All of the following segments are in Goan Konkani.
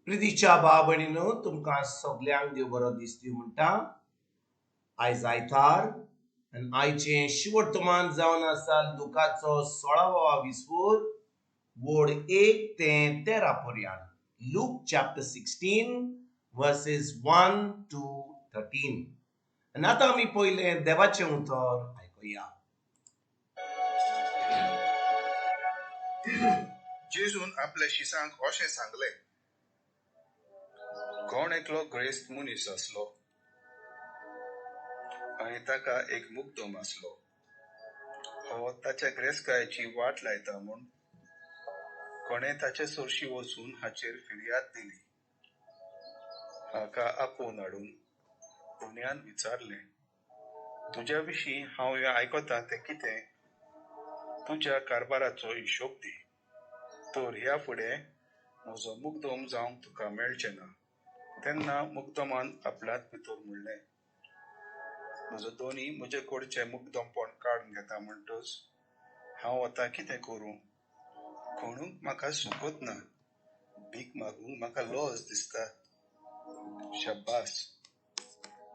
प्रितीच्या भाव भयणीनो, तुमकां सगल्यांक देव बरो दीस दिवं म्हणटा. आयज आयतार आनी आयचें शिवर्तमान जावन आसा लुकाचो 16वो विस्वूर वोड 1 ते 13 पर्यंत. Luke chapter 16 verses 1 to 13. आनी आतां आमी पयलें देवाचें उतर आयकुया. जेजून आपल्या शिसांक अशें सांगलें, कोण एकलो ग्रेस्त मनीस आसलो आनी ताका एक मुग्दम आसलो. हो ताच्या ग्रेस्तकायेची वाट लायता म्हूण कोणें ताचे सरशी वचून हाचेर फिर्याद दिली. हाका आपोवन हाडून धनयान विचारलें, तुज्या विशीं हांव हें आयकतां तें कितें? तुज्या कारभाराचो हिशोब दी, तर ह्या फुडें म्हजो मुग्दम जावंक तुका मेळचें ना. तेन्ना मुग्दमान आपल्यात भितर म्हणलें, म्हजो दोनी म्हजे कडचें मुग्दमपण काडून घेता म्हणटच हांव आतां कितें करूं? खणूंक म्हाका सुकत ना, भीक मागूंक म्हाका लज दिसता. शाब्बास,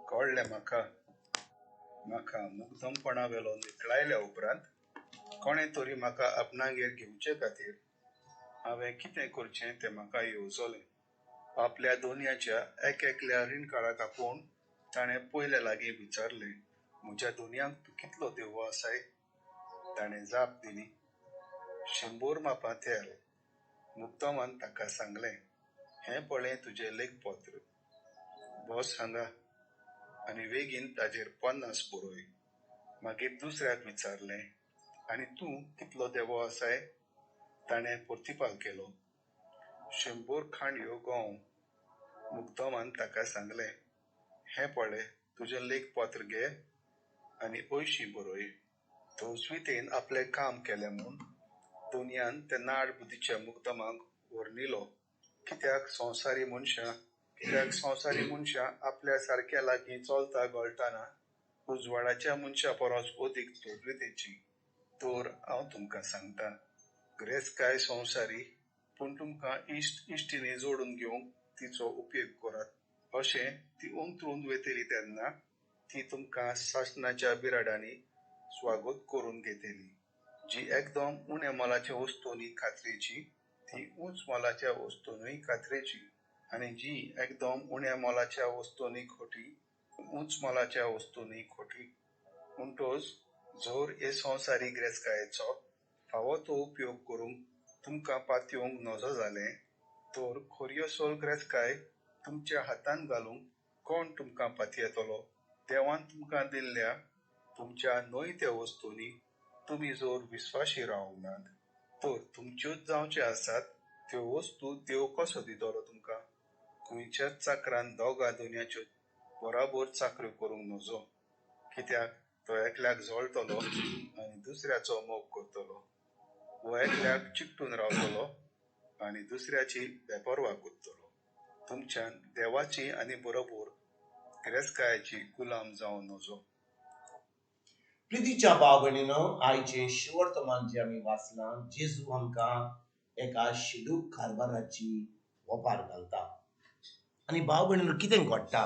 कळ्ळें म्हाका. म्हाका मुग्दमपणा वेलो निकळायल्या उपरांत कोणें तरी म्हाका आपणागेर घेवचे खातीर हांवें कितें करचें तें म्हाका येवजलें. आपल्या दोनयाच्या एक एकल्या रिणकाराक आपोवन ताणें पयल्या लागीं विचारलें, म्हज्या दोनयांक तूं कितलो देवो आसाय? ताणें जाप दिली, 100 मापां तेल. मुग्दमान ताका सांगलें, हें पळय तुजें लेखपत्र, बस हांगा आनी वेगीन ताजेर 50 बरय. मागीर दुसऱ्याक विचारलें, आनी तूं कितलो देवो आसाय? ताणें प्रतिपाल केलो, 100 खांडयो गंव. मुग्दमान ताका सांगलें, हें पळय तुजें लेखपत्र घे आनी 80 बरय. तजवितेन आपलें काम केलें म्हूण दोनयान त्या नाड बुद्धीच्या मुग्दमाक वर्णिलो. कित्याक संवसारी मनशां आपल्या सारक्या लागीं चलता गळटाना उजवाडाच्या मनशा परस अदीक तजवितेची. तर हांव तुमकां सांगता, ग्रेस्तकाय संवसारी, पूण तुमकां इश्ट इश्टिणी जोडून घेवंक तिचो उपयोग करात. अशें ती अंतरून वयतली तेन्ना ती तुमकां सासणाच्या बिराडांनी स्वागत करून घेतली. जी एकदम उण्या मोलाच्या वस्तूंनी खात्रेची ती उंच मोलाच्या वस्तूंनी खात्रेची, आनी जी एकदम उण्या मोलाच्या वस्तूंनी खोटी उंच मोलाच्या वस्तूंनी खोटी. म्हणटच जर हे संवसारी ग्रेस्तकायेचो फावो तो उपयोग करूंक तुमकां पातयेवंक नजो जालें, तर खरी असल ग्रेस्तकाय तुमच्या हातान घालूंक कोण तुमकां पातयेतलो? देवान तुमकां दिल्ल्या तुमच्या न्हय त्या वस्तूंनी तुमी जर विस्वाशी रावंक नात, तर तुमच्योच जावच्यो आसात त्यो वस्तू देव कसो दितलो तुमकां? खंयच्याच चाकरान दोगां दोनयाच्यो बराबर चाकऱ्यो करूंक नजो, कित्याक तो एकल्याक जळटलो आनी दुसऱ्याचो मोग करतलो, वो एकल्याक चिकटून रावतलो आनी दुसऱ्याची बेपर्वा करतलो. तुमच्यान देवाची आनी बरोबर गिरेस्तकायेची गुलाम जावं नजो. प्रितीच्या भाव भयणीनो, आयचें शिवर्तमान जें आमी वाचलां, जेजू आमकां एका शिडूक कारभाराची ओपार घालता. आनी भाव भयणीनो, कितें घडटा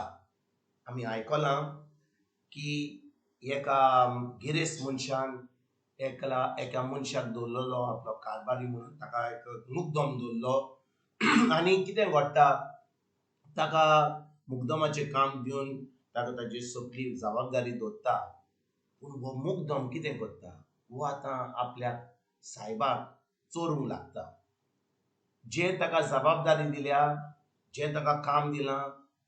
आमी आयकलां की एका गिरेस्त मनशान एका मनशाक दवरलेलो आपलो कारभारी म्हणून, ताका एक मुग्दम दवरलो. आनी कितें घडटा, ताका मुग्दमाचें काम दिवन ताका ताजी सगळी जबाबदारी दवरता. पूण हो मुग्दम कितें करता, हो आतां आपल्या सायबाक चोरूंक लागता. जें ताका जबाबदारी दिल्या, जें ताका काम दिलां,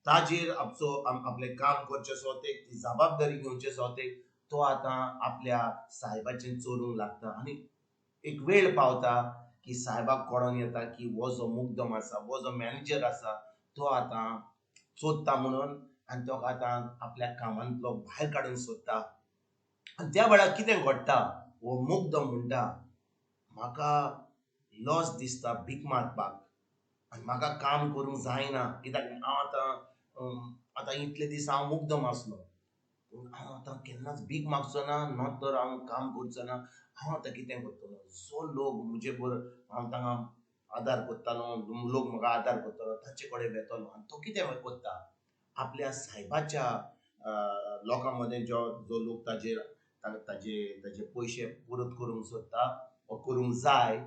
ताजेर आपचो आपलें काम करचें सोतेक, ती जबाबदारी घेवचे सोतेक तो आतां आपल्या सायबाचें चोरूंक लागता. आनी एक वेळ पावता की सायबाक कळोन येता की हो जो मुग्दम आसा, हो जो मॅनेजर आसा, तो आतां चोरता म्हणून, आनी तो आतां आपल्या कामांतलो भायर काडून सोदता. आनी त्या वेळार कितें घडटा, हो मुग्दम म्हणटा, म्हाका लॉस दिसता भीक मारपाक आनी म्हाका काम करूंक जायना, कित्याक हांव आतां आतां इतले दीस हांव मुग्दम आसलो, पूण हांव आतां केन्नाच भीक मागचो ना, ना तर हांव काम करचो ना. हांव आतां कितें करतलो? जो लोक म्हजे बरोबर हांव तांगा आदार करतालो, लोक म्हाका आदार करतालो ताचे कडेन वेतलो. आनी तो कितें करता, आपल्या सायबाच्या लोकां मदें जो जो लोक ताजेर ताजे ताजे पयशे परत करूंक सोदता वा करूंक जाय,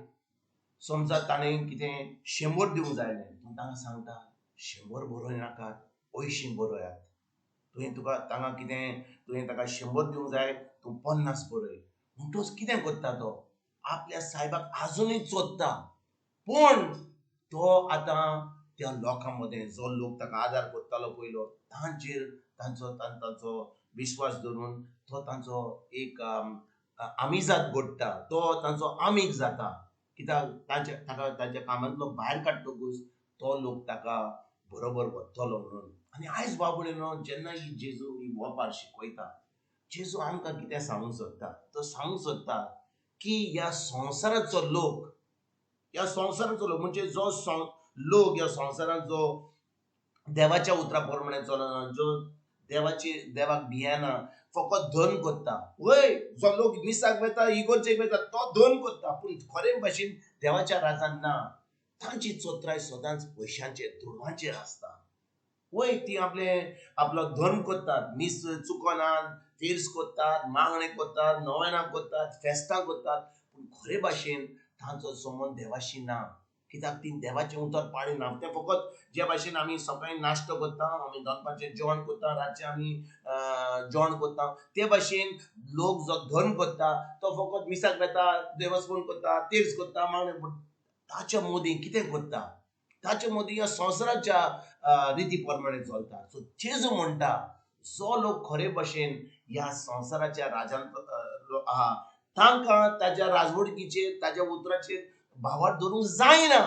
समजा ताणें कितें 100 दिवंक जाय न्ही, पूण तांकां सांगता 100 बरोय नाकात, 80 बरयात. तुवें तुका तांकां कितें तुवें ताका 100 दिवंक जाय, तूं 50 बरय. म्हणटकच कितें करता तो आपल्या सायबाक आजुनूय चोदता, पूण तो आतां त्या लोकां मदें जो लोक ताका आदार करतालो पयलो तांचेर तांचो तांचो विश्वास धरून तो तांचो एक आमिजाद घडटा, तो तांचो आमीग जाता. कित्याक तांच्या ताका तांच्या कामांतलो भायर काडटकूच तो लोक ताका बरोबर वतलो म्हणून. आनी आयज बाबुळे न्हू जेन्ना ही जेजू ही वपार शिकयता, जेजू आमकां कितें सांगूंक सोदता, तो सांगूंक सोदता की ह्या संवसाराचो लोक, ह्या संवसाराचो लोक म्हणजे जो लोक ह्या संवसारांत जो देवाच्या उतरा प्रमाणे चलना, जो देवाची देवाक भियेना, फकत धन करता. वय जो लोक मिसाक वता, इगोर्जेक वता, तो धन करता, पूण खरे भाशेन देवाच्या राजान ना. तांची चोत्राय सदांच पयशांचेर दुडवांचेर आसता. वय ती आपले आपलो धर्म करतात, मीस चुकनात, तेर्स करतात, मागणें करतात, नवेनां करतात, फेस्तां करतात, पूण खरे भाशेन तांचो संबंद देवाशी ना. कित्याक ती देवाचें उतर पाळिना. तें फकत जे भाशेन आमी सकाळीं नाश्तो करता, आमी दनपारचें जेवण करता, रातचें आमी जेवण करता, ते भाशेन लोक जो धर्म करता तो फकत मिसाक वता, देवस्पण करता, तेर्स करता, मागणें, पूण ताच्या मदीं कितें करता, ताच्या मदीं ह्या संवसाराच्या रिती प्रमाणे चलता. सो जेजू म्हणटा जो लोक खरे भाशेन ह्या संवसाराच्या राजान आहा तांकां ताच्या राजवडकीचेर ताच्या उतराचेर भावार धरूंक जायना.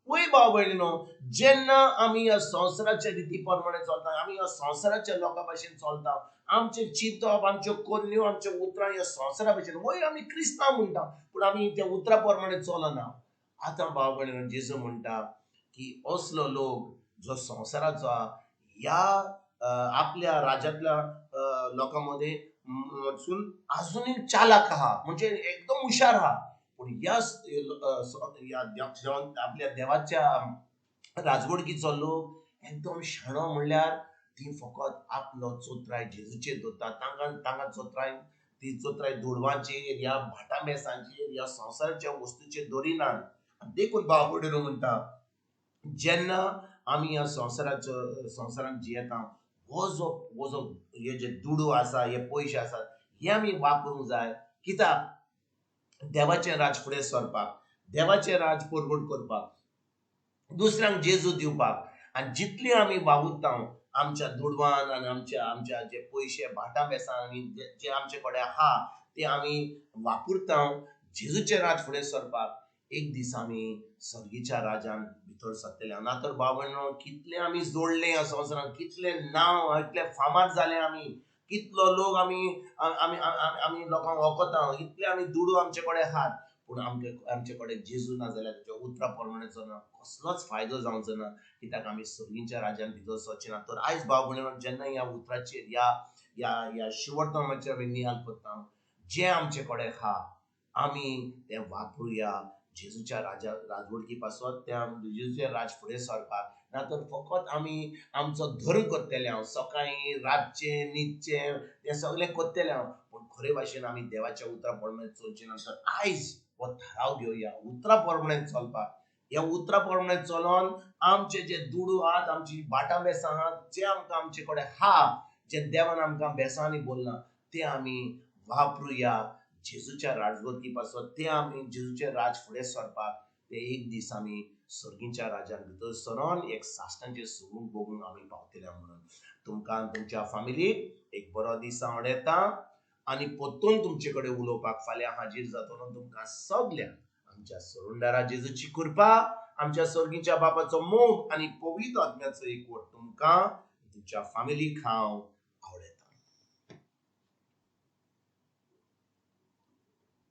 वय भाव भयणीनो, जेन्ना आमी ह्या संवसाराच्या रिती प्रमाणे चलता, आमी ह्या संवसाराच्या लोकां भाशेन चलता, आमचें चिंतप, आमच्यो करण्यो, आमच्यो उतरां ह्या संवसारा भाशेन, वय आमी क्रिस्तांव म्हणटा पूण आमी त्या उतरा प्रमाणे चलना. आतां भाव भयणीनो जेजू म्हणटा की असलो लोक जो संवसाराचो ह्या आपल्या राज्यांतल्या लोकां मदें वचून आजुनूय चालाक आहा, म्हणजे एकदम हुशार आहा, पूण ह्या आपल्या देवाच्या राजवडकीचो लोक एकदम शाणो म्हणल्यार ती फकत आपलो चोत्राय जेजूचेर दवरता. तांकां तांकां चोत्राय ती चोत्राय दुडवांचेर ह्या भाटां बेसांचेर ह्या संवसाराच्या वस्तूचेर दवरिनात. देखून भाव भयणीनो म्हणटा जेन्ना आमी ह्या संवसाराचो संवसारांत जियेता, हो जो हे जे दुडू आसा, हे पयशे आसात, हे आमी वापरूंक जाय. कित्याक देवाचें राज फुडें सरपाक, देवाचें राज परगट करपाक, दुसऱ्यांक जेजू दिवपाक. आनी जितली आमी वावुरता आमच्या दुडवान आनी आमच्या आमच्या जे पयशे भाटां बेसां आनी जे आमचे कडेन आहा ते आमी वापरता जेजूचें राज फुडें सरपाक, एक दीस आमी सर्गीच्या राजान भितर सरतले. ना तर भाव भयणो कितले आमी जोडले ह्या संवसारांत, कितले नांव, इतले फामाद जाले आमी, कितलो लोक आमी आमी आमी लोकांक वखता, इतले आमी दुडू आमचे कडेन आहात, पूण आमचे कडेन जेजू ना जाल्यार ताच्या उतरा प्रमाणे चलना, कसलोच फायदो जावचो ना. कित्याक आमी सर्गीच्या राजान भितर सरचे ना. तर आयज भाव भयणीनो जेन्ना ह्या उतराचेर ह्या ह्या ह्या शिवटनामाचेर आमी नियाल करता, जें आमचे कडेन आहा आमी तें वापरुया जेजूच्या राजा राजवडकी पासत, त्या जेजूचें राज फुडें सरपाक. ना तर फकत आमी आमचो धर्म करतले हांव, सकाळीं रातचें न्हिदचें तें सगळें करतले हांव, पूण खरे भाशेन आमी देवाच्या उतरा प्रमाणे चलचें ना. तर आयज हो थाराव घेवया उतरा प्रमाणे चलपाक. ह्या उतरा प्रमाणे चलोन आमचे जे दुडू आहात, आमची भाटां बेसां आहात, जे आमकां आमचे कडेन आहा, जे देवान आमकां बेसांनी बोल्लां ते आमी वापरुया जेजूच्या राजवटी पासत, ते आमी जेजूचें राज फुडें सरपाक, ते एक दीस आमी सर्गीच्या राजान भितर सरोन एक साश्टांचें सगूंक भोगूंक आमी पावतले. म्हणून तुमकां तुमच्या फामिलीक एक बरो दीस हांव येता आनी परतून तुमचे कडेन उलोवपाक फाल्यां हाजीर जातलो. तुमकां सगल्यांक आमच्या सरुंडारा जेजूची कृपा, आमच्या सर्गीच्या बापाचो मोग आनी पवित्र आत्म्याचो एकवट तुमकां तुमच्या फामिलीक हांव आवडटा.